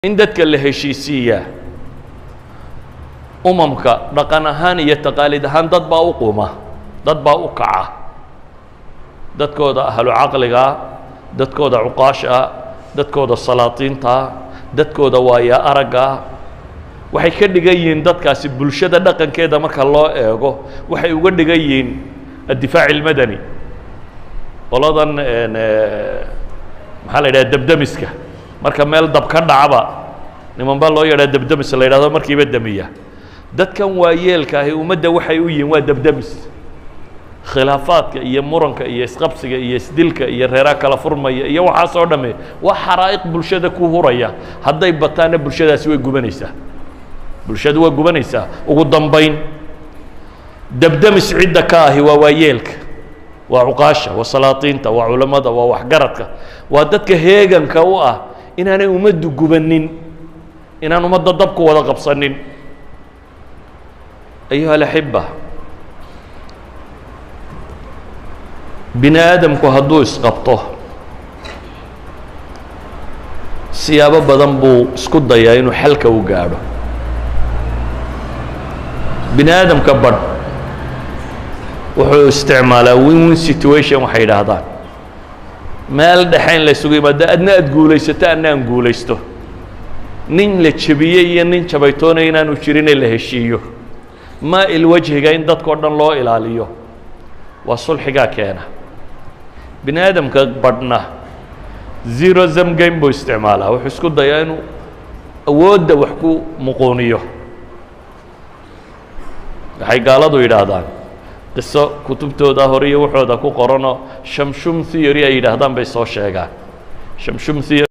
In dadka la heshiisiiyaa, umamka dhaqan ahaan iyo taqaalid ahaan, dad baa u quma, dad baa u kaca, dadkooda ahlu caqligaa, dadkooda cuqaasha ah, dadkooda salaatiintaa, dadkooda waaya araggaa. Waxay ka dhigan yihiin dadkaasi bulshada dhaqankeeda marka loo eego, waxay uga dhigan yihiin الدفاع المدني, qoladan maxaa la yidhaha, debdemiska. Marka meel dab ka dhacba, niman baa loo yeedhaa debdemis la yidhahdo, markiiba demiya. Dadkan waayeelka ahi ummadda waxay u yihiin waa debdemis. Khilaafaadka iyo muranka iyo isqabsiga iyo isdilka iyo reeraa kala furmaya iyo waxaas oo dhamme waa xaraa'iq bulshada ku huraya. Hadday bataanna, bulshadaasi way gubanaysaa, bulshadu waa gubanaysaa. Ugu dambayn, debdemis cidda ka ahi waa waayeelka, waa cuqaasha, waa salaatiinta, waa culammada, waa waxgaradka, waa dadka heeganka u ah inaanay ummaddu gubanin, inaan ummadda dabku wada qabsanin. أيها الأحبة, bini aadamku hadduu isqabto, siyaabo badan buu isku dayaa inuu xalka u gaadho. Bini aadamka badh wuxuu isticmaalaa win win situation, waxay yidhaahdaan, meel dhexe in la isugu yimaado, adna aad guulaysato, adna aan guulaysto, nin la jebiyey iyo nin jabaytoonaya inaanu jirine la heshiiyo, maa'il wajhiga in dadka o dhan loo ilaaliyo, waa sulxigaa keena. Bini aadamka badhna zero sum game buu isticmaalaa. Wuxuu isku dayaa inuu awoodda wax ku muquuniyo. Waxay gaaladu yidhaahdaan, qiso kutubtooda hore iyo waxooda ku qoranoo Shamshum theory ay yidhaahdaan bay soo sheegaan. Shamshum theory.